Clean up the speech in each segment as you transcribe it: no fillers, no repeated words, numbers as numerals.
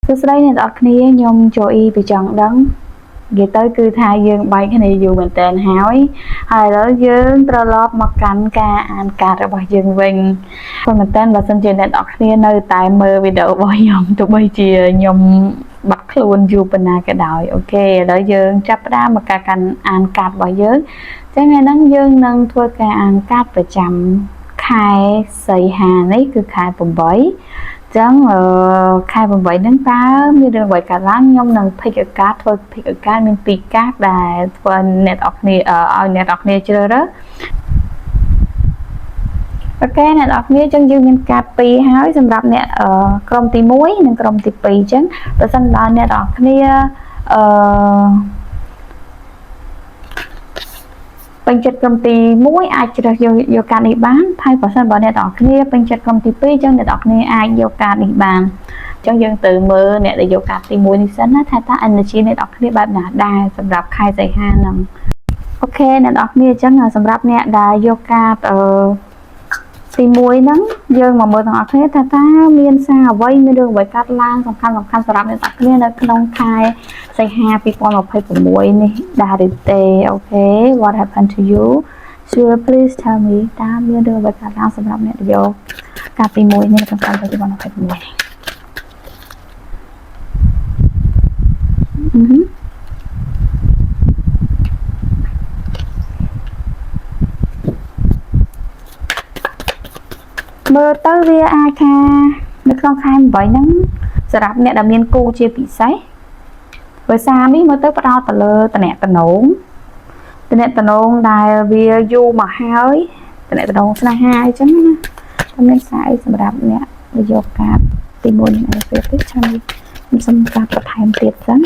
សួស្តីអ្នកទាំងអស់គ្នាខ្ញុំចូលអ៊ីពីចង់ដឹងនិយាយទៅគឺថាយើងបែកគ្នាយូរមែនតើហើយហើយឥឡូវយើងត្រឡប់មកកាន់ការអានកាតរបស់យើងវិញប៉ុន្តែបើសិនជាអ្នកទាំងអស់គ្នានៅតែមើលវីដេអូរបស់ខ្ញុំទោះបីជាខ្ញុំបាត់ខ្លួនយូរប៉ុណ្ណាក៏ដោយ okay ឥឡូវយើងចាប់ផ្ដើមមកការកាន់អានកាតរបស់យើងចឹងថ្ងៃហ្នឹងយើងនឹងធ្វើការអានកាតប្រចាំខែសីហានេះគឺខែ8ចឹងខែ8ហ្នឹងតើមានរឿងអ្វីកើតឡើងខ្ញុំនឹង pick a card ធ្វើ pick a card មាន2កាតដែលធ្វើអ្នកនរគ្នាឲ្យអ្នកនរគ្នាជ្រើសរើស okay អ្នកនរគ្នាចឹងយើងមានកាត2ហើយសម្រាប់អ្នកក្រុមទី1និងក្រុមទី2ចឹងបើសិនបើអ្នកនរគ្នាអឺពេញចិត្តក្រុមទី1អាចជ្រើសយកយកកាតនេះបានហើយបើសិនបើអ្នកទាំងអស់គ្នាពេញចិត្តក្រុមទី2អញ្ចឹងអ្នកទាំងអស់គ្នាអាចយកកាតនេះបានអញ្ចឹងយើងទៅមើលអ្នកដែលយកកាតទី1នេះសិនណាថាតើ energy អ្នកទាំងអស់គ្នាបែបណាដែរសម្រាប់ខែសីហាហ្នឹង okay អ្នកទាំងអស់គ្នាអញ្ចឹងសម្រាប់អ្នកដែលយកកាតអឺទី1ហ្នឹងយើងមកមើលទាំងអស់គ្នាថាតើមានសារអ្វីមានរឿងអ្វីកើតឡើងសំខាន់សំខាន់សម្រាប់អ្នកទាំងអស់គ្នានៅក្នុងខែសីហា2026នេះដែរឬទេ okay, what happened to you? Sure, please tell me. តើមានរឿងអ្វីកើតឡើងសម្រាប់អ្នកយកកាតទី1នេះក្នុងខែ2026នេះអឺហឺមើលទៅវាអាចថានៅក្នុងខែ8ហ្នឹងសម្រាប់អ្នកដែលមានគូជាពិសេសដោយសារនេះមើលទៅផ្ដោតទៅលើតំណតំណងតំណតំណងដែលវាយូរមកហើយតំណតំណងស្នេហាអញ្ចឹងណាតែមានសារអីសម្រាប់អ្នកយកកាតទី1នេះឲ្យពេលទេចាំខ្ញុំសុំកាតបន្ថែមទៀតសិន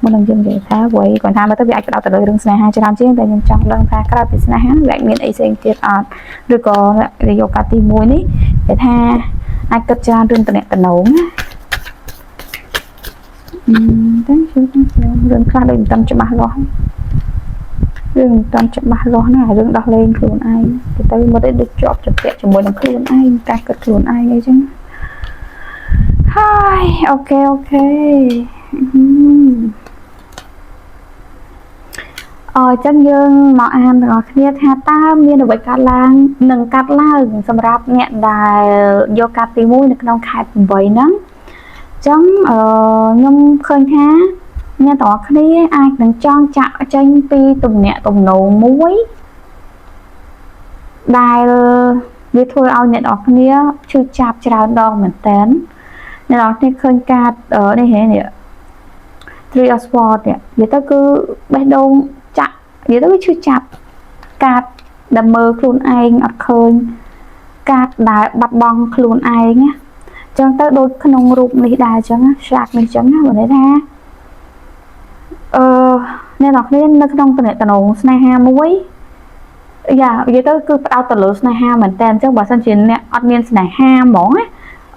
មុននឹងយើងនិយាយថាអ្វីគាត់ថាមើលទៅវាអាចផ្ដោតទៅលើរឿងស្នេហាច្រើនជាងតែខ្ញុំចង់ដឹងថាក្រៅពីស្នេហាវាអាចមានអីផ្សេងទៀតអត់ឬក៏អ្នកយកកាតទី1នេះគេថាអាចគិតច្រើនរឿងតំណតំណងណាអឺតែជួយរឿងខ្លះដូចមិនតាន់ច្បាស់លាស់រឿងមិនតាន់ច្បាស់លាស់ណារឿងដោះលែងខ្លួនឯងទៅទៅមកទៅដូចជាប់ជំពាក់ជាមួយនឹងខ្លួនឯងការគិតខ្លួនឯងអីចឹងហើយ okay okay អញ្ចឹងយើងមកអានទាំងអស់គ្នាថាតើមានអ្វីកើតឡើងនឹងកាត់ឡើងសម្រាប់អ្នកដែលយកកាតទី1នៅក្នុងខែ8ហ្នឹងអញ្ចឹងអឺខ្ញុំឃើញថាអ្នកទាំងអស់គ្នាអាចនឹងចង់ចាក់ចេញពីទំនាក់ទំនងមួយដែលវាធ្វើឲ្យអ្នកទាំងអស់គ្នាឈឺចាប់ច្រើនដងមែនតើអ្នកទាំងអស់គ្នាឃើញកាតនេះហេនេះ Three of Swords នេះនិយាយទៅគឺបេះដូងចាក់និយាយទៅវាឈឺចាប់កាតដែលមើលខ្លួនឯងអត់ឃើញកាតដែលបាត់បង់ខ្លួនឯងណាចឹងទៅដូចក្នុងរូបនេះដែរចឹង shark នេះចឹងណាបើន័យថាអឺអ្នកនរគ្នានៅក្នុងតំណតំណងស្នេហាមួយយ៉ានិយាយទៅគឺផ្ដោតទៅលើស្នេហាមែនតើអញ្ចឹងបើសិនជាអ្នកអត់មានស្នេហាហ្មងណា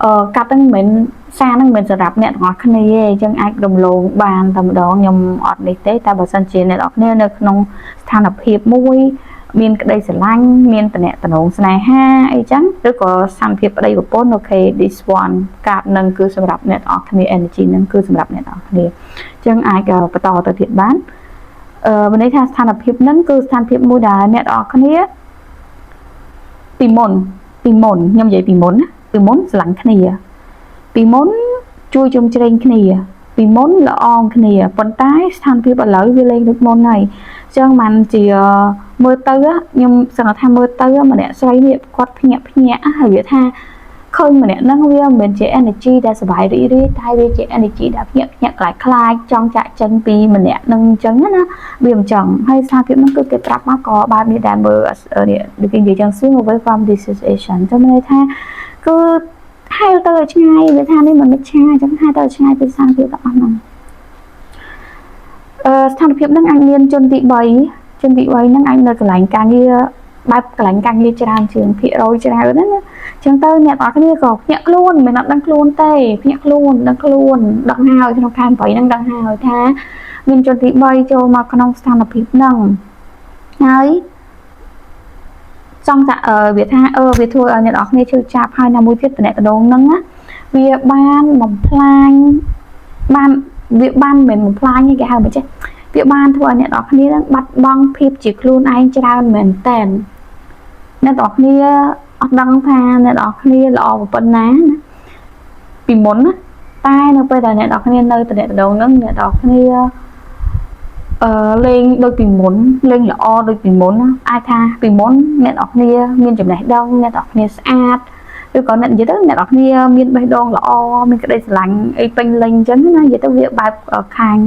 អឺកាត់ហ្នឹងមិនមែនសារហ្នឹងមិនមែនសម្រាប់អ្នកទាំងអស់គ្នាទេអញ្ចឹងអាចរំលងបានតែម្ដងខ្ញុំអត់នេះទេតែបើសិនជាអ្នកទាំងអស់គ្នានៅក្នុងស្ថានភាពមួយមានក្តីស្រឡាញ់មានតំណតំណងស្នេហាអីចឹងឬក៏ស្ថានភាពប្តីប្រពន្ធ okay, this one កាតនឹងគឺសម្រាប់អ្នកទាំងអស់គ្នា energy នឹងគឺសម្រាប់អ្នកទាំងអស់គ្នាអញ្ចឹងអាចបន្តទៅទៀតបានអឺមានន័យថាស្ថានភាពហ្នឹងគឺស្ថានភាពមួយដែលអ្នកទាំងអស់គ្នាពីមុនពីមុនខ្ញុំនិយាយពីមុនណាពីមុនស្រឡាញ់គ្នាពីមុនជួយជុំជ្រែងគ្នាពីមុនល្អងគ្នាប៉ុន្តែស្ថានភាពឥឡូវវាលែងដូចមុនហើយអញ្ចឹងបានជាមើលទៅខ្ញុំសង្កត់ថាមើលទៅម្នាក់ស្រីនេះគាត់ភ្ញាក់ភ្ញាក់ហើយវាថាឃើញម្នាក់ហ្នឹងវាមិនមែនជា energy ដែលសប្បាយរីករាយតែវាជា energy ដែលភ្ញាក់ភ្ញាក់ខ្លាចខ្លាចចង់ចាក់ចេញពីម្នាក់ហ្នឹងអញ្ចឹងណាវាមិនចឹងហើយស្ថានភាពហ្នឹងគឺគេប្រាប់មកក៏បែបនេះដែរមើលនេះដូចគេនិយាយចឹង swim away from this situation ចឹងមានន័យថាគឺហែលទៅឲ្យឆ្ងាយវាថានេះមិនមិចឆាអញ្ចឹងហែលទៅឲ្យឆ្ងាយពីស្ថានភាពទាំងអស់ហ្នឹងអឺស្ថានភាពហ្នឹងអាចមានជនទី3ជនទី3ហ្នឹងអាចនៅកន្លែងការងារបែបកន្លែងការងារច្រើនជាងភាគរយច្រើនណាណាចឹងទៅអ្នកទាំងអស់គ្នាក៏ភ្ញាក់ខ្លួនមិនអត់ដឹងខ្លួនទេភ្ញាក់ខ្លួនដឹងខ្លួនដឹងហើយក្នុងខែ8ហ្នឹងដឹងហើយថាមានជនទី3ចូលមកក្នុងស្ថានភាពហ្នឹងហើយចង់ថាអឺវាថាអឺវាធ្វើឲ្យអ្នកនរគ្នាឈឺចាប់ហើយណាមួយទៀតតំណតំណងហ្នឹងណាវាបានបំផ្លាញ បានវាបានមិនបំផ្លាញទេគេហៅមិនចេះវាបានធ្វើឲ្យអ្នកនរគ្នានឹងបាត់បង់ភាពជាខ្លួនឯងច្រើនមែនតែនអ្នកនរគ្នាអត់ដឹងថាអ្នកនរគ្នាល្អប៉ុណ្ណាណាពីមុនណាតែនៅពេលដែលអ្នកនរគ្នានៅតំណតំណងហ្នឹងអ្នកនរគ្នាលេងដូចពីមុនលេងល្អដូចពីមុនណាអាចថាពីមុនអ្នកនរគ្នាមានចំណេះដឹងអ្នកនរគ្នាស្អាតឬក៏អ្នកនិយាយទៅអ្នកនរគ្នាមានបេះដូងល្អមានក្តីស្រឡាញ់អីពេញលេញអញ្ចឹងណានិយាយទៅវាបែបខាង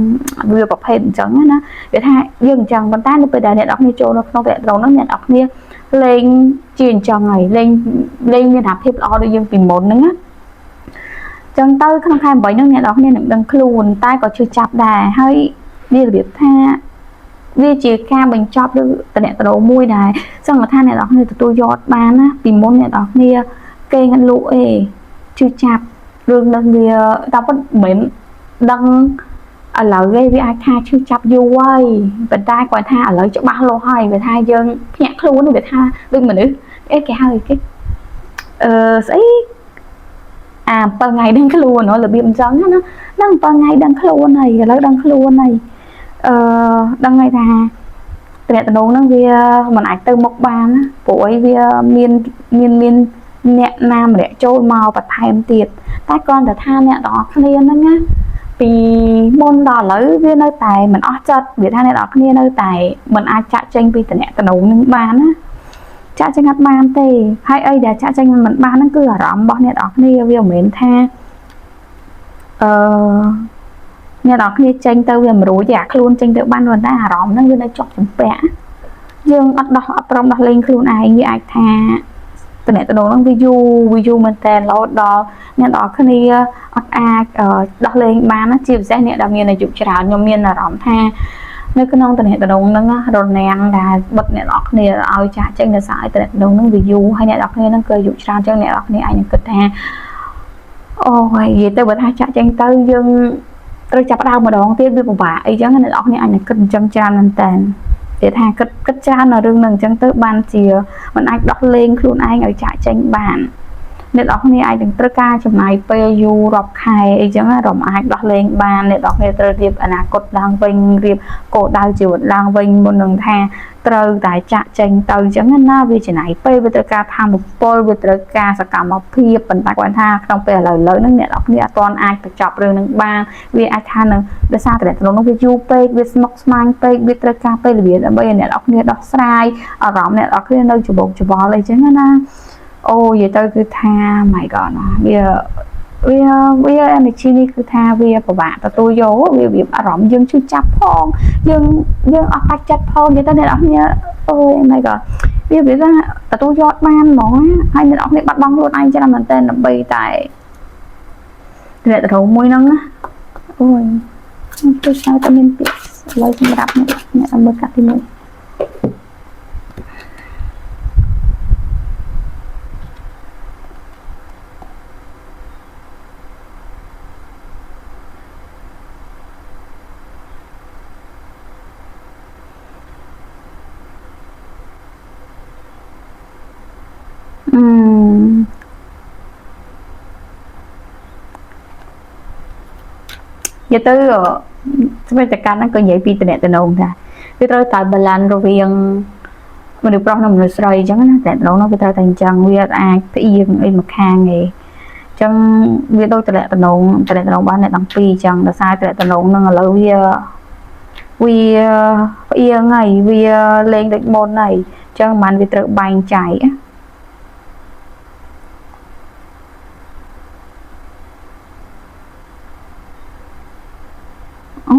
វាប្រភេទអញ្ចឹងណាវាថាយើងអញ្ចឹងប៉ុន្តែនៅពេលដែលអ្នកនរគ្នាចូលនៅក្នុងតំណតំណហ្នឹងអ្នកនរគ្នាលេងជាអញ្ចឹងហើយលេងលេងមានអាភាពល្អដូចយើងពីមុនហ្នឹងណាចឹងទៅក្នុងខែ8ហ្នឹងអ្នកនរគ្នានឹងដឹងខ្លួនតែក៏ឈឺចាប់ដែរហើយនេះរបៀបថាវាជាការបញ្ចប់ឬតំណតំណមួយដែរសង្កថាអ្នកនរគ្នាទទួលយកបានណាពីមុនអ្នកនរគ្នាគេងលក់អេជឿចាប់រឿងនឹងវាតែប៉ុតមិនមែនដឹងឥឡូវឯងវាអាចថាឈឺចាប់យូរហើយប៉ុន្តែគាត់ថាឥឡូវច្បាស់លាស់ហើយវាថាយើងភ្ញាក់ខ្លួនវាថាដូចមនុស្សអេគេហៅគេស្អីអា7ថ្ងៃដឹងខ្លួនរបៀបអញ្ចឹងណាហ្នឹង7ថ្ងៃដឹងខ្លួនហើយឥឡូវដឹងខ្លួនហើយដឹងហើយថាតំណតំណងហ្នឹងវាមិនអាចទៅមុខបានណាព្រោះអីវាមានមានមានអ្នកណាម្នាក់ចូលមកបន្ថែមទៀតតែគ្រាន់តែថាអ្នកទាំងអស់គ្នាហ្នឹងណាពីមុនដល់ឥឡូវវានៅតែមិនអស់ចិត្តវាថាអ្នកទាំងអស់គ្នានៅតែមិនអាចចាក់ចេញពីតំណតំណងហ្នឹងបានណាចាក់ចេញអត់បានទេហើយអីដែលចាក់ចេញមិនបានហ្នឹងគឺអារម្មណ៍របស់អ្នកទាំងអស់គ្នាវាមិនមែនថាអឺអ្នកនរគ្នាចេញទៅវាមិនរួចទេអាខ្លួនចេញទៅបានប៉ុន្តែអារម្មណ៍ហ្នឹងវានៅជាប់ជំពាក់យើងអត់ដោះអត់ព្រមដោះលែងខ្លួនឯងវាអាចថាតំណតំណងហ្នឹងវាយូរវាយូរមែនតើរហូតដល់អ្នកនរគ្នាអត់អាចដោះលែងបានណាជាពិសេសអ្នកដែលមានអាយុច្រើនខ្ញុំមានអារម្មណ៍ថានៅក្នុងតំណតំណងហ្នឹងរនាំងដែលបិទអ្នកនរគ្នាឲ្យចាស់ចេញដោយសារឲ្យតំណតំណងហ្នឹងវាយូរហើយអ្នកនរគ្នាហ្នឹងគឺអាយុច្រើនចឹងអ្នកនរគ្នាអាចនឹងគិតថាអូយនិយាយទៅបើថាចាក់ចេញទៅយើងត្រូវចាប់ដើមម្ដងទៀតវាពិបាកអីចឹងអ្នកនរគ្នាអាចនឹងគិតអញ្ចឹងច្រើនមែនតើគេថាគិតគិតច្រើននៅរឿងហ្នឹងអញ្ចឹងទៅបានជាមិនអាចដោះលែងខ្លួនឯងឲ្យចាក់ចេញបានអ្នកនរគ្នាអាចនឹងត្រូវការចំណាយពេលយូររាប់ខែអីចឹងរំអាចដោះលែងបានអ្នកនរគ្នាត្រូវរៀបអនាគតឡើងវិញរៀបគោលដៅជីវិតឡើងវិញមុននឹងថាត្រូវតែចាក់ចេញទៅអញ្ចឹងណាវាចំណាយពេលវាត្រូវការធម៌ពលវាត្រូវការសកម្មភាពប៉ុន្តែគាត់ថាក្នុងពេលឥឡូវឥឡូវហ្នឹងអ្នកនរគ្នាអត់ទាន់អាចបញ្ចប់រឿងហ្នឹងបានវាអាចថានឹងដោយសារតែតំណនោះវាយូរពេកវាស្មុគស្មាញពេកវាត្រូវការពេលវេលាដើម្បីឲ្យអ្នកនរគ្នាដោះស្រាយអារម្មណ៍អ្នកនរគ្នានៅច្បោកច្បល់អីចឹងណាអូនិយាយទៅគឺថា my god វាវាវា energy នេះគឺថាវាពិបាកទទួលយកវាវាអារម្មណ៍យើងឈឺចាប់ផងយើងយើងអត់ដាច់ចិត្តផងនិយាយទៅអ្នកនរគ្នាអូយ my god វាវាថាទទួលយកបានហ្មងហើយអ្នកនរគ្នាបាត់បង់ខ្លួនឯងច្រើនមែនតើដើម្បីតែតំណតំមួយហ្នឹងណាអូយទៅស្អាតតែមានពាក្យឥឡូវសម្រាប់អ្នកអ្នកមើលកាត់ទី1អឺនិយាយទៅស្មេតកម្មហ្នឹងក៏និយាយពីតំណតំណងដែរវាត្រូវតែ balance រវាងមនុស្សប្រុសនិងមនុស្សស្រីអញ្ចឹងណាតំណតំណងនោះវាត្រូវតែអញ្ចឹងវាអាចផ្អៀងអីមកខាងឯងអញ្ចឹងវាដូចតំណតំណងតំណតំណងបានអ្នកទាំងពីរអញ្ចឹងដោយសារតំណតំណងហ្នឹងឥឡូវវាវាផ្អៀងហើយវាលេងដូចមុនហើយអញ្ចឹងមិនវាត្រូវបែងចែកណាអូ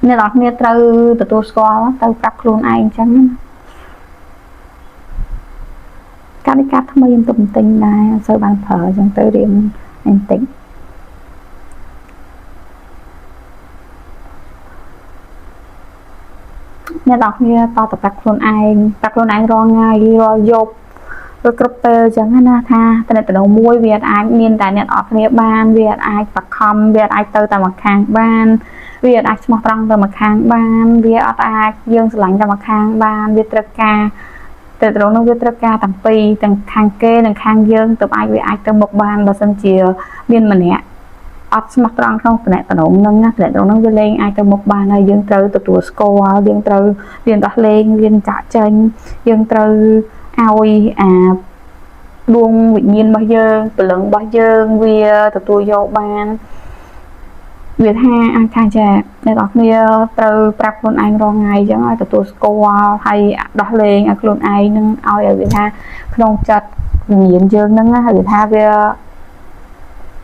អ្នកនរគ្នាត្រូវទទួលស្គាល់ទៅប្រាប់ខ្លួនឯងអញ្ចឹងណាកាលនេះកាត់ថ្មីខ្ញុំទៅបន្ទិញដែរអត់សូវបានប្រើអញ្ចឹងទៅរៀងបន្តិចអ្នកនរគ្នាតទៅប្រាប់ខ្លួនឯងប្រាប់ខ្លួនឯងរាល់ថ្ងៃរាល់យប់ឬគ្រប់ពេលអញ្ចឹងណាថាតំណតំណងមួយវាអាចមានតែអ្នកនរគ្នាបានវាអាចបខំវាអាចទៅតែម្ខាងបានវាអាចស្មោះត្រង់ទៅម្ខាងបានវាអត់អាចយើងស្រឡាញ់តែម្ខាងបានវាត្រូវការតែត្រង់នោះវាត្រូវការទាំងពីរទាំងខាងគេនិងខាងយើងទៅអាចវាអាចទៅមុខបានបើសិនជាមានម្នាក់ អត់ស្មោះត្រង់ក្នុងតំណែងហ្នឹងណាតំណែងហ្នឹងវាលែងអាចទៅមុខបានហើយយើងត្រូវទទួលស្គាល់យើងត្រូវរៀនដោះលែងរៀនចាក់ចេញយើងត្រូវឲ្យអាដួងវិញ្ញាណរបស់យើងព្រលឹងរបស់យើងវាទទួលយកបានវាថាអាចថាចាអ្នកនរគ្នាត្រូវប្រាប់ខ្លួនឯងរាល់ថ្ងៃអញ្ចឹងឲ្យទទួលស្គាល់ហើយដោះលែងឲ្យខ្លួនឯងនឹងឲ្យឲ្យវាថាក្នុងចិត្តវិញ្ញាណយើងហ្នឹងណាវាថាវា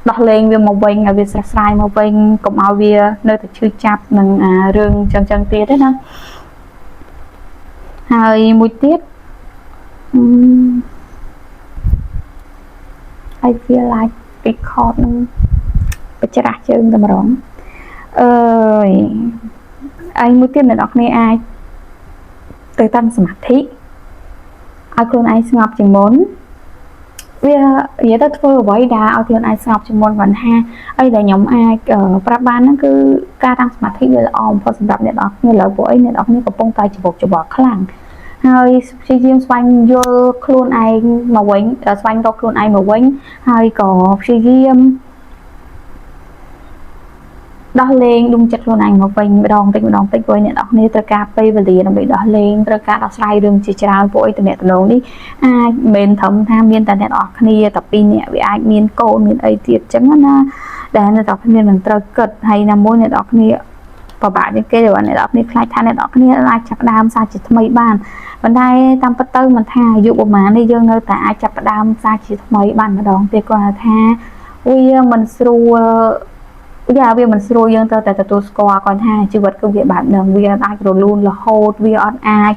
ដោះលែងវាមកវិញឲ្យវាស្រស់ស្រាយមកវិញកុំឲ្យវានៅតែឈឺចាប់នឹងអារឿងចឹងចឹងទៀតទេណាហើយមួយទៀតអឺ I feel like record នឹងបច្រាស់ជើងតែម្ដងអើយហើយមួយទៀតអ្នកនរគ្នាអាចទៅតាំងសមាធិឲ្យខ្លួនឯងស្ងប់ជាងមុនវានិយាយទៅធ្វើអ្វីដែលឲ្យខ្លួនឯងស្ងប់ជាងមុនគាត់ថាអីដែលខ្ញុំអាចប្រាប់បានហ្នឹងគឺការតាំងសមាធិវាល្អបំផុតសម្រាប់អ្នកនរគ្នាឡើយព្រោះអីអ្នកនរគ្នាកំពុងតែច្បោកច្បល់ខ្លាំងហើយព្យាយាមស្វែងយល់ខ្លួនឯងមកវិញស្វែងរកខ្លួនឯងមកវិញហើយក៏ព្យាយាមដោះលែងដួងចិត្តខ្លួនឯងមកវិញម្ដងតិចម្ដងតិចព្រោះអ្នកនរគ្នាត្រូវការពេលវេលាដើម្បីដោះលែងត្រូវការដោះស្រាយរឿងជាច្រើនព្រោះអីតំណតំណងនេះអាចមិនមែនត្រឹមថាមានតែអ្នកនរគ្នាតែពីរនាក់វាអាចមានកូនមានអីទៀតចឹងណាដែលអ្នកនរគ្នានឹងត្រូវគិតហើយណាមួយអ្នកនរគ្នាពិបាកជាងគេដែលអ្នកនរគ្នាខ្លាចថាអ្នកនរគ្នាអាចចាប់ផ្ដើមសារជាថ្មីបានប៉ុន្តែតាមពិតទៅមិនថាអាយុប្រហែលនេះយើងនៅតែអាចចាប់ផ្ដើមសារជាថ្មីបានម្ដងទៀតគ្រាន់តែថាវាមិនស្រួលយ៉ាវាមិនស្រួលយើងត្រូវតែទទួលស្គាល់គាត់ថាជីវិតគឺវាបែបហ្នឹងវាអាចរលូនរហូតវាអត់អាច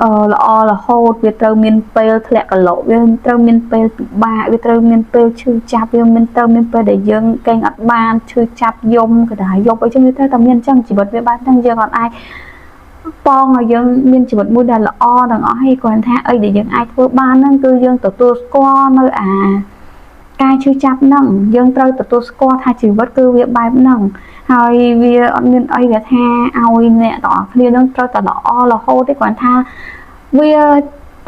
អឺល្អរហូតវាត្រូវមានពេលធ្លាក់កឡុកវាត្រូវមានពេលពិបាកវាត្រូវមានពេលឈឺចាប់វាមានត្រូវមានពេលដែលយើងកេងអត់បានឈឺចាប់យំក៏ដែរយប់អីចឹងវាត្រូវតែមានចឹងជីវិតវាបែបហ្នឹងយើងអត់អាចប៉ងឲ្យយើងមានជីវិតមួយដែលល្អទាំងអស់ហើយគ្រាន់ថាអីដែលយើងអាចធ្វើបានហ្នឹងគឺយើងទទួលស្គាល់នៅអាការឈឺចាប់ហ្នឹងយើងត្រូវទទួលស្គាល់ថាជីវិតគឺវាបែបហ្នឹងហើយវាអត់មានអីដែលថាឲ្យអ្នកទាំងអស់គ្នានឹងត្រូវតែល្អរហូតទេគ្រាន់ថាវា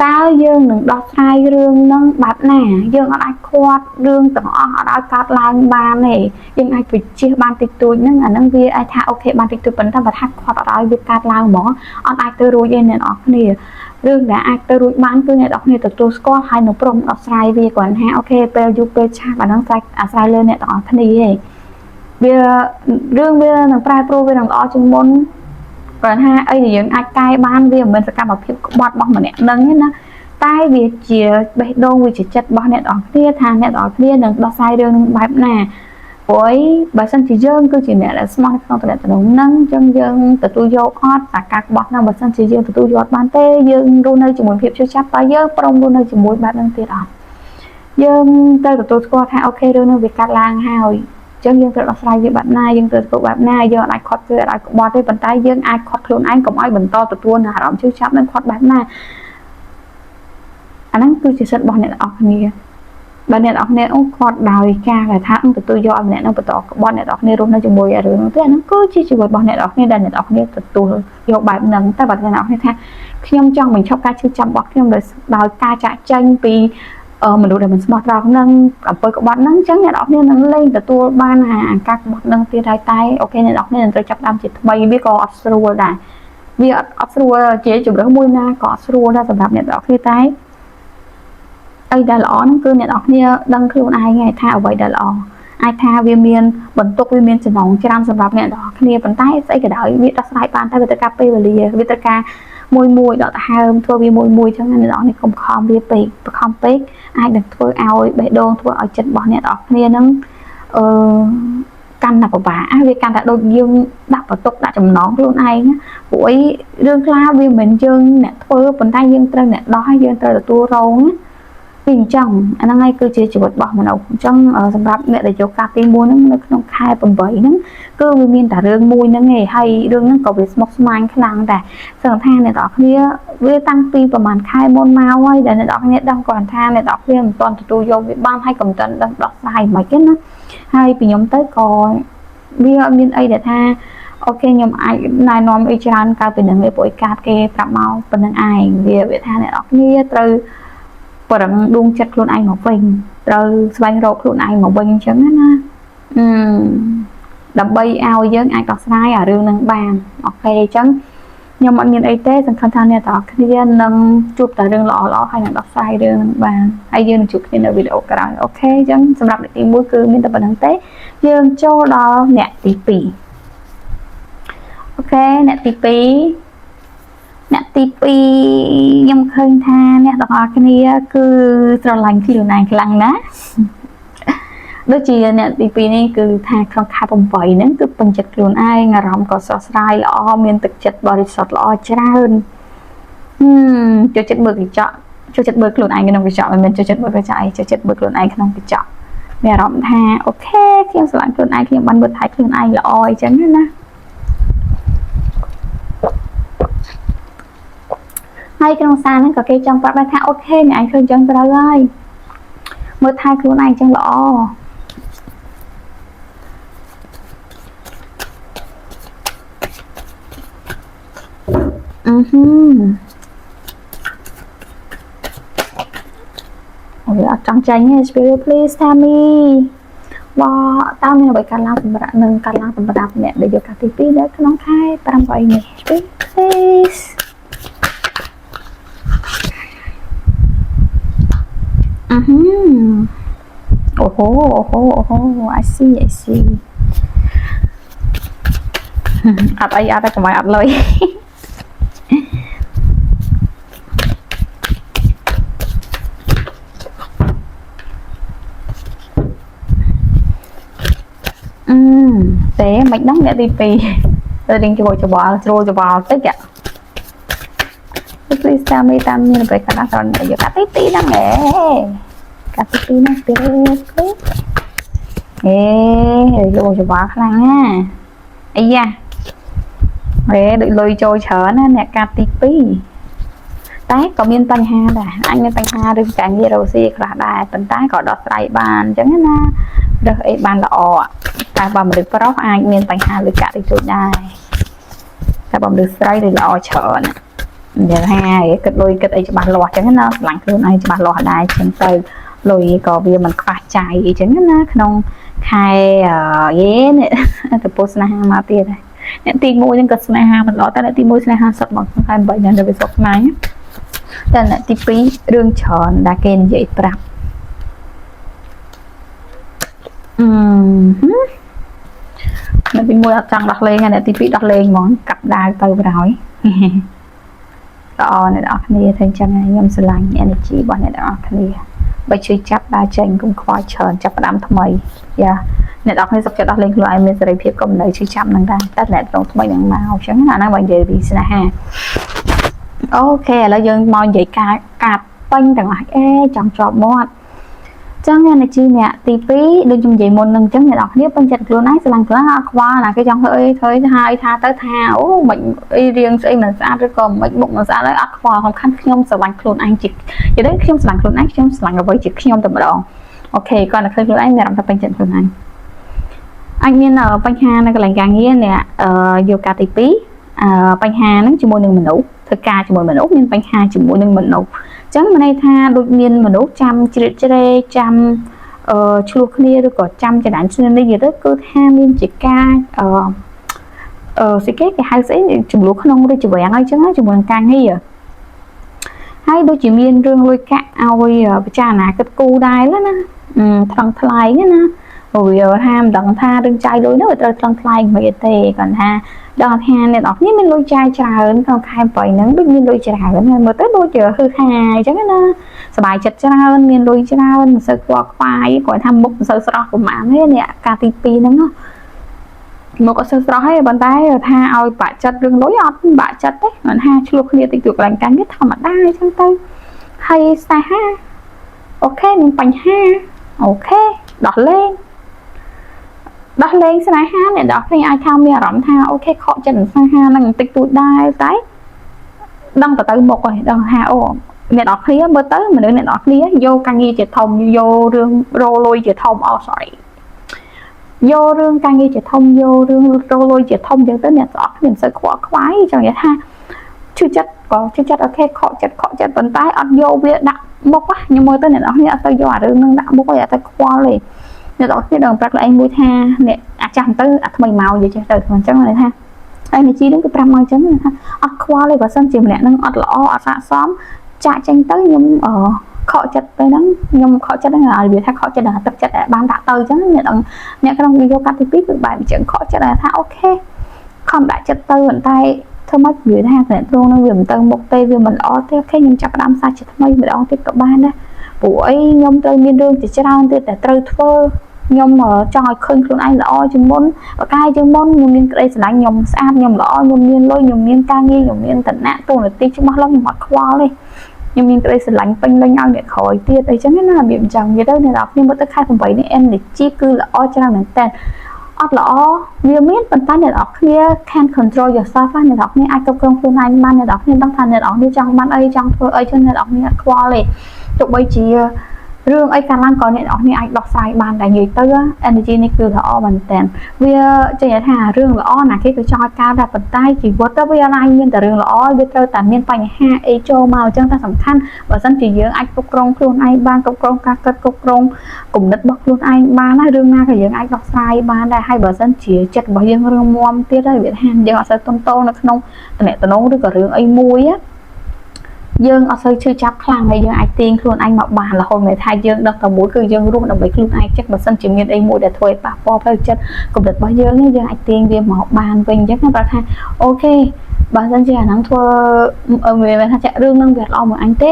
តើយើងនឹងដោះស្រាយរឿងហ្នឹងបែបណាយើងអត់អាចខាត់រឿងទាំងអស់អត់ឲ្យកើតឡើងបានទេយើងអាចវិជាបានតិចតួចហ្នឹងអាហ្នឹងវាអាចថា okay បានតិចតួចប៉ុន្តែបើថាខាត់អត់ឲ្យវាកើតឡើងហ្មងអត់អាចទៅរួចទេអ្នកនរគ្នារឿងដែលអាចទៅរួចបានគឺអ្នកនរគ្នាទទួលស្គាល់ហើយនឹងព្រមដោះស្រាយវាគ្រាន់ថា okay ពេលយូរពេលឆាប់អាហ្នឹងស្រេចអាស្រ័យលើអ្នកទាំងអស់គ្នាឯងវារឿងវានឹងប្រែប្រួលវានឹងល្អជាងមុនគ្រាន់ថាអីដែលយើងអាចកែបានវាមិនមែនសកម្មភាពក្បត់របស់ម្នាក់នឹងទេណាតែវាជាបេះដូងវាជាចិត្តរបស់អ្នកទាំងអស់គ្នាថាអ្នកទាំងអស់គ្នានឹងដោះស្រាយរឿងនឹងបែបណាព្រោះអីបើសិនជាយើងគឺជាអ្នកដែលស្មោះនៅក្នុងតំណែងហ្នឹងអញ្ចឹងយើងទទួលយកអត់អាការក្បត់ហ្នឹងបើសិនជាយើងទទួលយកអត់បានទេយើងរស់នៅជាមួយភាពឈឺចាប់តើយើងព្រមរស់នៅជាមួយបែបហ្នឹងទៀតអត់យើងត្រូវទទួលស្គាល់ថា okay រឿងហ្នឹងវាកាត់ឡើងហើយចឹងយើងត្រូវដោះស្រាយវាបែបណាយើងត្រូវធ្វើបែបណាយើងអាចខាត់គឺអាចក្បត់ទេប៉ុន្តែយើងអាចខាត់ខ្លួនឯងកុំឲ្យបន្តទទួលនៅអារម្មណ៍ឈឺចាប់នឹងខាត់បែបណាអាហ្នឹងគឺជាសិទ្ធិរបស់អ្នកទាំងអស់គ្នាបើអ្នកទាំងអស់គ្នាអូខាត់ដោយការដែលថាទទួលយកឲ្យម្នាក់នឹងបន្តក្បត់អ្នកទាំងអស់គ្នារស់នៅជាមួយរឿងហ្នឹងទេអាហ្នឹងគឺជាជីវិតរបស់អ្នកទាំងអស់គ្នាដែលអ្នកទាំងអស់គ្នាទទួលយកបែបហ្នឹងតែបើអ្នកទាំងអស់គ្នាថាខ្ញុំចង់បញ្ឈប់ការឈឺចាប់របស់ខ្ញុំដោយការចាក់ចែងពីមនុស្សដែលមិនស្មោះត្រង់នឹងអំពើក្បត់ហ្នឹងអញ្ចឹងអ្នកនរគ្នានឹងលែងទទួលបានអាការក្បត់ហ្នឹងទៀតហើយតែ okay អ្នកនរគ្នានឹងត្រូវចាប់ដើមជាថ្មីវាក៏អត់ស្រួលដែរវាអត់ស្រួលជាជំរើសមួយណាក៏អត់ស្រួលដែរសម្រាប់អ្នកនរគ្នាតែអីដែលល្អហ្នឹងគឺអ្នកនរគ្នាដឹងខ្លួនឯងហើយថាអ្វីដែលល្អអាចថាវាមានបន្ទុកវាមានចំណងច្រើនសម្រាប់អ្នកនរគ្នាប៉ុន្តែស្អីក៏ដោយវាដោះស្រាយបានតែវាត្រូវការពេលវេលាវាត្រូវការមួយមួយដកដង្ហើមធ្វើវាមួយមួយចឹងអ្នកនរនេះកុំខំវាពេកបខំពេកអាចនឹងធ្វើឲ្យបេះដូងធ្វើឲ្យចិត្តរបស់អ្នកនរគ្នានឹងអឺកាន់តែពិបាកវាកាន់តែដូចយើងដាក់បន្ទុកដាក់ចំណងខ្លួនឯងព្រោះអីរឿងខ្លះវាមិនមែនយើងអ្នកធ្វើប៉ុន្តែយើងត្រូវអ្នកដោះហើយយើងត្រូវទទួលរងណាពីអញ្ចឹងអាហ្នឹងហើយគឺជាជីវិតរបស់មនុស្សអញ្ចឹងសម្រាប់អ្នកដែលយកកាសទី1ហ្នឹងនៅក្នុងខែ8ហ្នឹងគឺវាមានតែរឿងមួយហ្នឹងឯងហើយរឿងហ្នឹងក៏វាស្មុគស្មាញខ្លាំងដែរសឹងថាអ្នកនរគ្នាវាតាំងពីប្រហែលខែមុនមកហើយដែលអ្នកនរគ្នាដឹងគាត់ថាអ្នកនរគ្នាមិនទាន់ទទួលយកវាបានហើយក៏មិនទាន់ដឹងដោះស្រាយមិនទេណាហើយពីខ្ញុំទៅក៏វាអត់មានអីដែលថា okay ខ្ញុំអាចណែនាំអីច្រើនកើតពីនឹងឯព្រោះឯកាតគេប្រាប់មកប៉ុណ្្នឹងឯងវាថាអ្នកនរគ្នាត្រូវប្រឹងដួងចិត្តខ្លួនឯងមកវិញត្រូវស្វែងរកខ្លួនឯងមកវិញអញ្ចឹងណា អឺដើម្បីឲ្យយើងអាចដោះស្រាយអារឿងនឹងបាន okay អញ្ចឹងខ្ញុំអត់មានអីទេសង្ឃឹមថាអ្នកទាំងអស់គ្នានឹងជួបតែរឿងល្អៗហើយនឹងដោះស្រាយរឿងនឹងបានហើយយើងនឹងជួបគ្នានៅវីដេអូក្រោយ okay អញ្ចឹងសម្រាប់អ្នកទី1គឺមានតែប៉ុណ្ណឹងទេយើងចូលដល់អ្នកទី2 okay អ្នកទី2អ្នកទី2ខ្ញុំឃើញថាអ្នកទាំងអស់គ្នាគឺស្រឡាញ់ខ្លួនឯងខ្លាំងណាស់ដូចជាអ្នកទី2នេះគឺថាក្នុងខែ8ហ្នឹងគឺពេញចិត្តខ្លួនឯងអារម្មណ៍ក៏ស្រស់ស្រាយល្អមានទឹកចិត្តបរិសុទ្ធល្អច្រើនហឹមចូលចិត្តមើលកញ្ចក់ចូលចិត្តមើលខ្លួនឯងក្នុងកញ្ចក់មិនមែនចូលចិត្តមើលកញ្ចក់អីចូលចិត្តមើលខ្លួនឯងក្នុងកញ្ចក់មានអារម្មណ៍ថា okay ខ្ញុំស្រឡាញ់ខ្លួនឯងខ្ញុំបានមើលថែខ្លួនឯងល្អអញ្ចឹងណាហើយក្នុងសារហ្នឹងក៏គេចង់ប្រាប់ដែរថា okay អ្នកឯងធ្វើអញ្ចឹងត្រូវហើយមើលថែខ្លួនឯងអញ្ចឹងល្អអឺហឹមអូយអត់ចង់ចាញ់ទេ Spirit, please tell me វ៉ាតើមានអ្វីកើតឡើងសម្រាប់នឹងកើតឡើងសម្រាប់អ្នកដែលយកកាសទី2នៅក្នុងខែ8នេះ Spirit, please អឺហឹមអូហូអូហូអូហូ I see, I see. អត់អីអត់ទេកុំឲ្យអត់លុយ អឺទេមិនដឹងអ្នកទី2ទៅរៀងច្បល់ច្បល់ជ្រួលច្បល់តិច Please tell me តាមមានអ្វីកើតឡើងសម្រាប់យកកាទី2ហ្នឹងឯងកាទី2ហ្នឹង Spirit, please. អេលូច្បល់ខ្លាំងណាអាយ៉ាអេដូចលុយចូលច្រើនណាអ្នកកាត់ទី2តែក៏មានបញ្ហាដែរអញមានបញ្ហារឿងការងាររកស៊ីខ្លះដែរប៉ុន្តែក៏ដោះស្រាយបានអញ្ចឹងណារើសអីបានល្អតែបើមនុស្សប្រុសអាចមានបញ្ហាលើកាក់តិចតួចដែរតែបើមនុស្សស្រីដូចល្អច្រើននិយាយថាគិតលុយគិតអីច្បាស់លាស់អញ្ចឹងណាស្រឡាញ់ខ្លួនឯងច្បាស់លាស់ដែរអញ្ចឹងទៅលុយក៏វាមិនខ្វះចាយអីចឹងណាក្នុងខែយេនេះទៅពោស្នេហាមកទៀតហើយអ្នកទី1ហ្នឹងក៏ស្នេហាមិនល្អតែអ្នកទី1ស្នេហាសុទ្ធមកក្នុងខែ8ហ្នឹងទៅវាសុខស្មាញតែអ្នកទី2រឿងច្រើនដែលគេនិយាយប្រាប់អឺអ្នកទី1អត់ចង់ដោះលែងអ្នកទី2ដោះលែងហ្មងកាប់ដាវទៅបណ្ដោយល្អអ្នកនរគ្នាធ្វើអញ្ចឹងហើយខ្ញុំស្រឡាញ់ energy របស់អ្នកនរគ្នាបើជួយចាប់ដើរចេញកុំខ្វល់ច្រើនចាប់ផ្ដើមថ្មីយ៉ាអ្នកនរគ្នាសុខចិត្តដោះលែងខ្លួនឯងមានសេរីភាពក៏មិននៅឈឺចាប់នឹងដែរតែអ្នកត្រង់ថ្មីនឹងមកអញ្ចឹងណាហ្នឹងបើនិយាយពីស្នេហា okay ឥឡូវយើងមកនិយាយការកាត់ពេញទាំងអស់អេចង់ជាប់មាត់ចឹង energy អ្នកទី2ដូចខ្ញុំនិយាយមុននឹងចឹងអ្នកនរគ្នាពេញចិត្តខ្លួនឯងស្រឡាញ់ខ្លួនឯងអត់ខ្វល់ណាគេចង់ធ្វើអីធ្វើអីហើយថាទៅថាអូមិនអីរៀងស្អីមិនស្អាតឬក៏មិនមុខមិនស្អាតហើយអត់ខ្វល់សំខាន់ខ្ញុំស្រឡាញ់ខ្លួនឯងជានិយាយទៅខ្ញុំស្រឡាញ់ខ្លួនឯងខ្ញុំស្រឡាញ់អ្វីជាខ្ញុំតែម្ដង okay គាត់តែឃើញខ្លួនឯងមានអារម្មណ៍ថាពេញចិត្តខ្លួនឯងអាចមានបញ្ហានៅកន្លែងការងារអ្នកយកការទី2អឺបញ្ហាហ្នឹងជាមួយនឹងមនុស្សធ្វើការជាមួយមនុស្សមានបញ្ហាជាមួយនឹងមនុស្សអញ្ចឹងមានន័យថាដូចមានមនុស្សចាំជ្រៀតជ្រែកចាំអឺឆ្លោះគ្នាឬក៏ចាំចរានឈ្នានេះទៅគឺថាមានជាការអឺអឺស្អីគេគេហៅស្អីចំនួនក្នុងរាជវាំងអីចឹងជាមួយនឹងការងារហើយដូចជាមានរឿងលុយកាក់ឲ្យពិចារណាគិតគូរដែរណាថ្លឹងថ្លែងណាវាថាមិនដឹងថារឿងចាយលុយនោះវាត្រូវថ្លឹងថ្លែងមិនទេគាត់ថាដល់ថាអ្នកនរគ្នាមានលុយចាយច្រើនក្នុងខែ8ហ្នឹងដូចមានលុយច្រើនហើយមើលទៅដូចជាហឺហាអញ្ចឹងណាសบายចិត្តច្រើនមានលុយច្រើនមិនសូវខ្វល់ខ្វាយគាត់ថាមុខមិនសូវស្រស់ប្រហែលទេអ្នកកាទី2ហ្នឹងមុខអត់សូវស្រស់ទេប៉ុន្តែថាឲ្យបាក់ចិត្តរឿងលុយអត់បាក់ចិត្តទេគាត់ថាឆ្លោះគ្នាតិចតួចកន្លែងការងារធម្មតាអញ្ចឹងទៅហើយស្នេហា okay មានបញ្ហា okay ដោះលែងដោះលែងស្នេហាអ្នកដោះគ្នាអាចថាមានអារម្មណ៍ថា okay ខកចិត្តនឹងស្នេហានឹងបន្តិចតួចដែរតែដឹងទៅទៅមុខហើយដឹងថាអូអ្នកនរគ្នាមើលទៅមនុស្សអ្នកនរគ្នាយកការងារជាធំយករឿងរលុយជាធំអូ sorry យករឿងការងារជាធំយករឿងរលុយជាធំអញ្ចឹងទៅអ្នកទាំងអស់គ្នាមិនសូវខ្វល់ខ្វាយចង់និយាយថាឈឺចិត្តក៏ឈឺចិត្ត okay ខកចិត្តខកចិត្តប៉ុន្តែអត់យកវាដាក់មុខខ្ញុំមើលទៅអ្នកនរគ្នាអត់ទៅយកអារឿងនឹងដាក់មុខទេអត់ទៅខ្វល់ទេ អ្នកទាំងអស់គ្នាដឹងប្រាប់ខ្លួនឯងមួយថាអ្នកអាចាស់ទៅអាថ្មីមកនិយាយចេះទៅអញ្ចឹងន័យថា energy ហ្នឹងគឺប្រាប់មកអញ្ចឹងថាអត់ខ្វល់ទេបើសិនជាម្នាក់ហ្នឹងអត់ល្អអត់ស័ក្តិសមចាក់ចេញទៅខ្ញុំអឺខកចិត្តទៅហ្នឹងខ្ញុំខកចិត្តហ្នឹងឲ្យវាថាខកចិត្តដល់ទឹកចិត្តដែលបានដាក់ទៅអញ្ចឹងអ្នកដឹងអ្នកក្នុងយកកាត់ទី2គឺបែបអញ្ចឹងខកចិត្តថា okay ខំដាក់ចិត្តទៅប៉ុន្តែធ្វើម៉េចវាថាតំណទ្រង់នឹងវាមិនទៅមុខទេវាមិនល្អទេ okay ខ្ញុំចាប់ផ្ដើមសាជាថ្មីម្ដងទៀតក៏បានដែរព្រោះអីខ្ញុំត្រូវមានរឿងជាច្រើនទៀតតែត្រូវធ្វើខ្ញុំចង់ឲ្យឃើញខ្លួនឯងល្អជាងមុនបកាយជាងមុនខ្ញុំមានក្តីស្រឡាញ់ខ្ញុំស្អាតខ្ញុំល្អខ្ញុំមានលុយខ្ញុំមានការងារខ្ញុំមានឋានៈតួនាទីច្បាស់លាស់ខ្ញុំអត់ខ្វល់ទេខ្ញុំមានក្តីស្រឡាញ់ពេញលេញឲ្យអ្នកក្រោយទៀតអីចឹងណារបៀបអញ្ចឹងនិយាយទៅអ្នកនរគ្នាមើលទៅខែ8នេះ energy គឺល្អច្រើនមែនតើអត់ល្អវាមានប៉ុន្តែអ្នកនរគ្នា can control yourself ណាអ្នកនរគ្នាអាចគ្រប់គ្រងខ្លួនឯងបានអ្នកនរគ្នាដឹងថាអ្នកនរគ្នាចង់បានអីចង់ធ្វើអីចឹងអ្នកនរគ្នាអត់ខ្វល់ទេទោះបីជារឿងអីកាលឡើងក៏អ្នកនរគ្នាអាចដោះស្រាយបានតែនិយាយទៅ energy នេះគឺល្អមែនតើវាចេញថារឿងល្អណាគេក៏ចង់ឲ្យកើតដែរប៉ុន្តែជីវិតទៅវាអាចមានតែរឿងល្អវាត្រូវតែមានបញ្ហាអីចូលមកអញ្ចឹងតែសំខាន់បើសិនជាយើងអាចគ្រប់គ្រងខ្លួនឯងបានគ្រប់គ្រងការគិតគ្រប់គ្រងគំនិតរបស់ខ្លួនឯងបានហើយរឿងណាក៏យើងអាចដោះស្រាយបានដែរហើយបើសិនជាចិត្តរបស់យើងរឹងមាំទៀតហើយវាថាយើងអត់សូវទន់តនៅក្នុងតំណតំឬក៏រឿងអីមួយយើងអត់សូវឈឺចាប់ខ្លាំងហើយយើងអាចទាញខ្លួនឯងមកបានរហូតមិនថាយើងដឹងតែមួយគឺយើងរស់ដើម្បីខ្លួនឯងចិត្តបើសិនជាមានអីមួយដែលធ្វើឲ្យប៉ះពាល់ផ្លូវចិត្តគំនិតរបស់យើងយើងអាចទាញវាមកបានវិញអញ្ចឹងប្រាប់ថា okay បើសិនជាអាហ្នឹងធ្វើវាថាចាក់រឿងហ្នឹងវាអត់ល្អមួយអញទ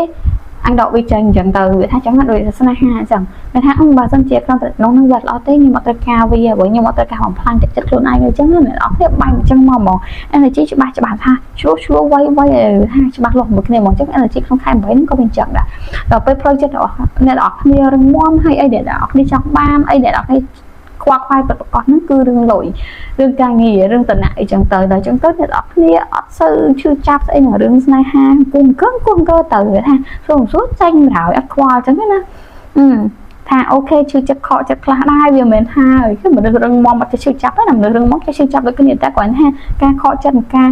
េអញដកវាចេញអញ្ចឹងទៅវាថាអញ្ចឹងដូចស្នេហាអញ្ចឹងវាថាបើសិនជាក្នុងតំណហ្នឹងវាអត់ល្អទេខ្ញុំអត់ត្រូវការវាព្រោះខ្ញុំអត់ត្រូវការបំផ្លាញទឹកចិត្តខ្លួនឯងអញ្ចឹងអ្នកនរគ្នាបាញ់អញ្ចឹងមកហ្មង energy ច្បាស់ច្បាស់ថាឆ្លោះឆ្លោះវៃវៃថាច្បាស់លាស់មួយគ្នាហ្មងអញ្ចឹង energy ក្នុងខែ8ហ្នឹងក៏វាអញ្ចឹងដែរដល់ពេលផ្លូវចិត្តរបស់អ្នកនរគ្នារឹងមាំហើយអីអ្នកនរគ្នាចង់បានអីអ្នកនរគ្នាខ្វល់ខ្វាយពិតប្រាកដហ្នឹងគឺរឿងលុយរឿងការងាររឿងតំណអីចឹងទៅដល់ចឹងទៅអ្នកនរគ្នាអត់សូវឈឺចាប់ស្អីនឹងរឿងស្នេហាគង់កឹងគង់កើទៅថាសួរសួរចាញ់ម្រោយអត់ខ្វល់ចឹងណាអឺថា okay ឈឺចិត្តខកចិត្តខ្លះដែរវាមិនមែនថាគឺមនុស្សរឹងមាំអត់ចេះឈឺចាប់ទេណាមនុស្សរឹងមាំចេះឈឺចាប់ដូចគ្នាតែគ្រាន់ថាការខកចិត្តនិងកា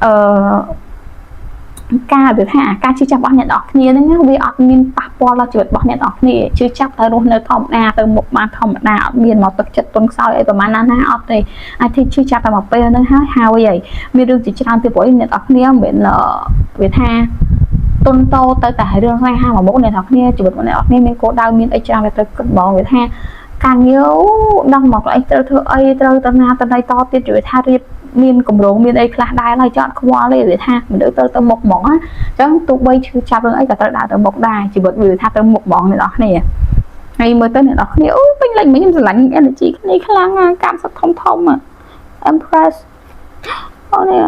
រអឺការវាថាការឈឺចាប់របស់អ្នកនរគ្នាហ្នឹងវាអត់មានប៉ះពាល់ដល់ជីវិតរបស់អ្នកនរគ្នាឈឺចាប់ទៅរស់នៅធម្មតាទៅមុខបានធម្មតាអត់មានមកទឹកចិត្តទុនខ្សោយអីប្រហែលណាណាអត់ទេអាចធ្វើឈឺចាប់តែមួយពេលហ្នឹងហើយហើយហើយមានរឿងជាច្រើនទៀតព្រោះអ្នកនរគ្នាមិនមែនវាថាទុនតោទៅតែរឿងស្នេហាមួយមុខអ្នកនរគ្នាជីវិតរបស់អ្នកនរគ្នាមានគោលដៅមានអីច្រើនទៅគិតហ្មងវាថាការងារដឹងមកអីត្រូវធ្វើអីត្រូវទៅណាទៅណីតទៀតវាថារៀបមានកម្រងមានអីខ្លះដែរហើយចត់ខ្វល់ទេវាថាមនុស្សត្រូវទៅមុខហ្មងណាអញ្ចឹងទោះបីឈឺចាប់រឿងអីក៏ត្រូវដើរទៅមុខដែរជីវិតវាថាទៅមុខហ្មងអ្នកនរគ្នាហើយមើលទៅអ្នកនរគ្នាអូពេញលេញមិញខ្ញុំស្រឡាញ់ energy គ្នាខ្លាំងណាកម្មសឹកធំធំ Empress អូនេះ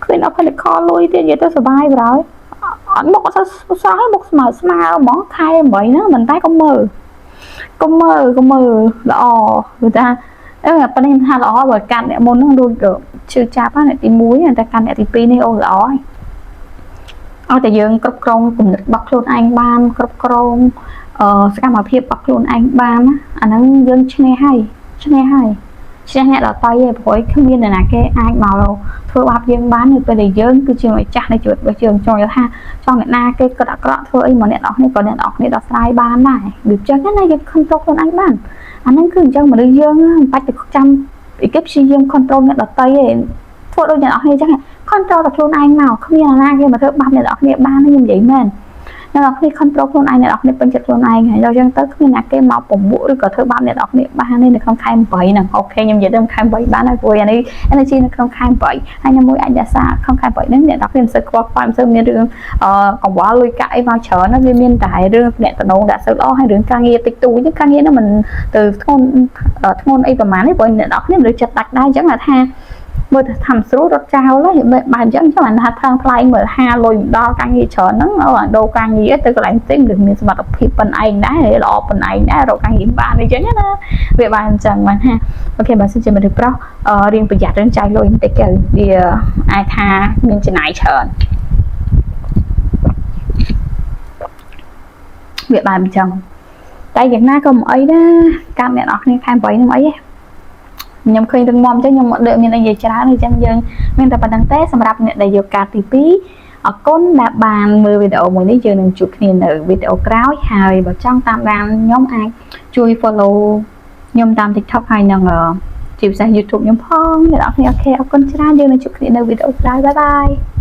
Queen of Pentacles លុយទៀតនិយាយទៅសុបាយបណ្ដោយអត់មុខអត់សូវស្រស់ទេមុខស្មើស្មើហ្មងខែ8ហ្នឹងមិនតែកុំមើលកុំមើលកុំមើលល្អគឺថាអឺប៉ុន្តែខ្ញុំថាល្អបើកាន់អ្នកមុនហ្នឹងដូចឈឺចាប់ហ្នឹងអ្នកទី1តែកាន់អ្នកទី2នេះអូល្អហើយឲ្យតែយើងគ្រប់គ្រងគំនិតរបស់ខ្លួនឯងបានគ្រប់គ្រងអឺសកម្មភាពរបស់ខ្លួនឯងបានណាអាហ្នឹងយើងឈ្នះហើយឈ្នះហើយឈ្នះអ្នកដទៃឯងព្រោះគ្មានអ្នកណាគេអាចមកធ្វើបាបយើងបាននៅពេលដែលយើងគឺជាម្ចាស់នៃជីវិតរបស់យើងចង់ថាចង់អ្នកណាគេគិតអាក្រក់ធ្វើអីមកអ្នកនរគ្នាក៏អ្នកនរគ្នាដោះស្រាយបានដែរវាចឹងណាយើង control ខ្លួនឯងបានអាហ្នឹងគឺអញ្ចឹងមនុស្សយើងមិនបាច់ទៅចាំគេព្យាយាម control អ្នកដទៃទេធ្វើដូចអ្នកនរគ្នាអញ្ចឹង control តែខ្លួនឯងមកគ្មានអ្នកណាគេមកធ្វើបាបអ្នកនរគ្នាបានទេខ្ញុំនិយាយមែនអ្នកនរគ្នា control ខ្លួនឯងអ្នកនរគ្នាពេញចិត្តខ្លួនឯងហើយដល់អញ្ចឹងទៅគ្មានអ្នកគេមកពមួកឬក៏ធ្វើបាបអ្នកនរគ្នាបានទេនៅក្នុងខែ8ហ្នឹង okay ខ្ញុំនិយាយទៅខែ8បានហើយព្រោះអានេះ energy នៅក្នុងខែ8ហើយខ្ញុំមួយអាចរក្សាក្នុងខែ8ហ្នឹងអ្នកនរគ្នាមិនសូវខ្វល់ខ្វាយមិនសូវមានរឿងអឺកង្វល់លុយកាក់អីមកច្រើនណាវាមានតែរឿងអ្នកតំណងដាក់សូវល្អហើយរឿងការងារតិចតួចហ្នឹងការងារហ្នឹងមិនទៅធ្ងន់ធ្ងន់អីប្រហែលទេព្រោះអ្នកនរគ្នាមិនដូចចិត្តដាច់ដែរអញ្ចឹងថាមើលទៅធ្វើស្រួលរត់ចោលហើយបែបអញ្ចឹងចាំថាថើងថ្លៃមើលហាលុយមិនដល់ការងារច្រើនហ្នឹងអូអាដូរការងារទៅកន្លែងផ្សេងឬមានសមត្ថភាពប៉ុនឯងដែរល្អប៉ុនឯងដែររកការងារបានអញ្ចឹងណាវាបានអញ្ចឹងបានថា okay បើសិនជាមនុស្សប្រុសរៀងប្រយ័ត្នរឿងចាយលុយបន្តិចទៅវាអាចថាមានចំណាយច្រើនវាបែបអញ្ចឹងតែយ៉ាងណាក៏មិនអីដែរកម្មអ្នកនរគ្នាខែ8ហ្នឹងអីទេខ្ញុំឃើញរឹងមាំអញ្ចឹងខ្ញុំអត់ដូចមានអីនិយាយច្រើនអញ្ចឹងយើងមានតែប៉ុណ្្នឹងទេសម្រាប់អ្នកដែលយកកាតទី2អរគុណដែលបានមើលវីដេអូមួយនេះយើងនឹងជួបគ្នានៅវីដេអូក្រោយហើយបើចង់តាមដានខ្ញុំអាចជួយ follow ខ្ញុំតាម TikTok ហើយនិងជាពិសេស YouTube ខ្ញុំផងអ្នកនរគ្នា។ Okay អរគុណច្រើនយើងនឹងជួបគ្នានៅវីដេអូក្រោយ។ Bye bye.